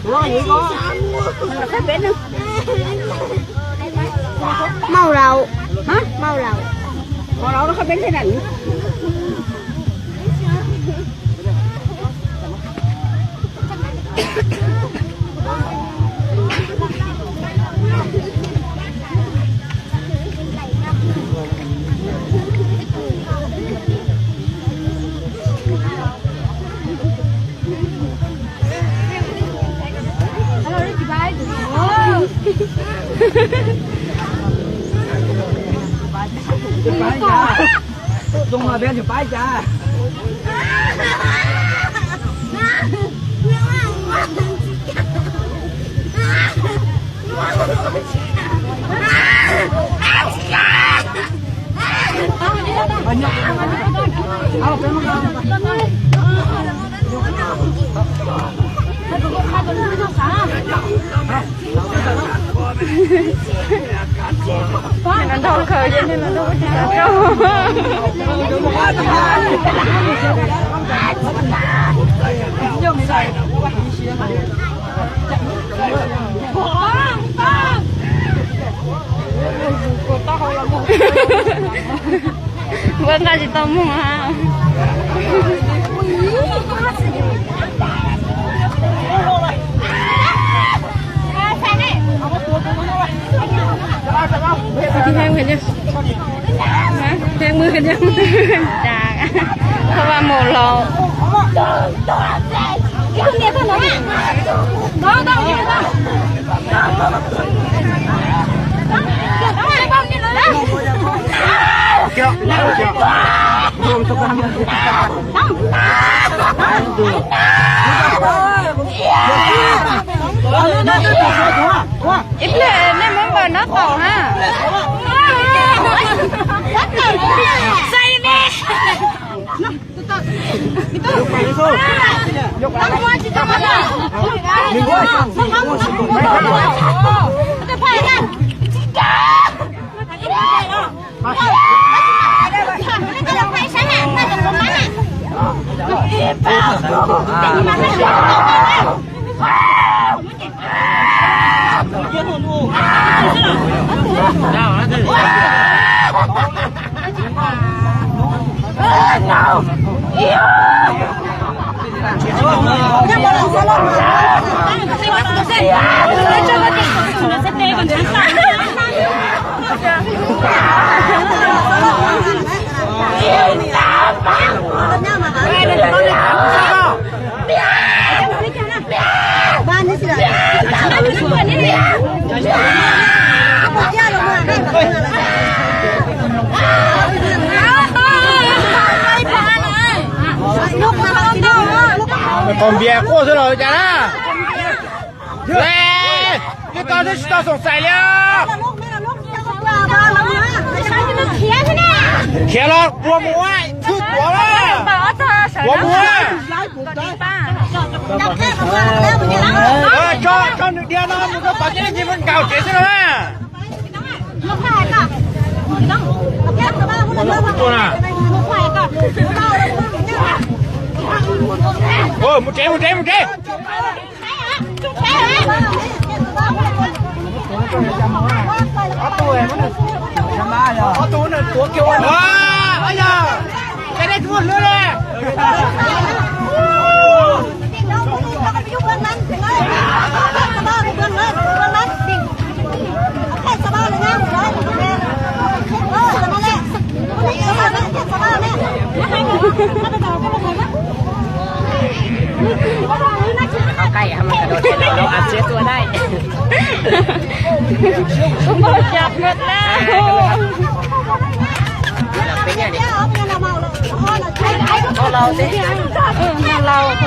Mauj laus, mauj laus. Zoo mas peb tsis paib cas. Nws nrog khaws ces nws nrog tsis tau rau. Npuab nqa tsis tau muag. Thiab mus thiab, koj vaj mus los. Ib pliag nej muab npawb no tau na. Qos npias quaj xwb los cas na. Twb tau, twb tsis tau xoom xaim li. Khiav los puas mus ua, txhwb tuav los puas mus ua. Tso, tso nws dhia no mus rau tom tsev, mus nkaum tsev xwb no na. Mus tsev, mus tsev, mus tsev. Koj cab kawg na. Laus, laus.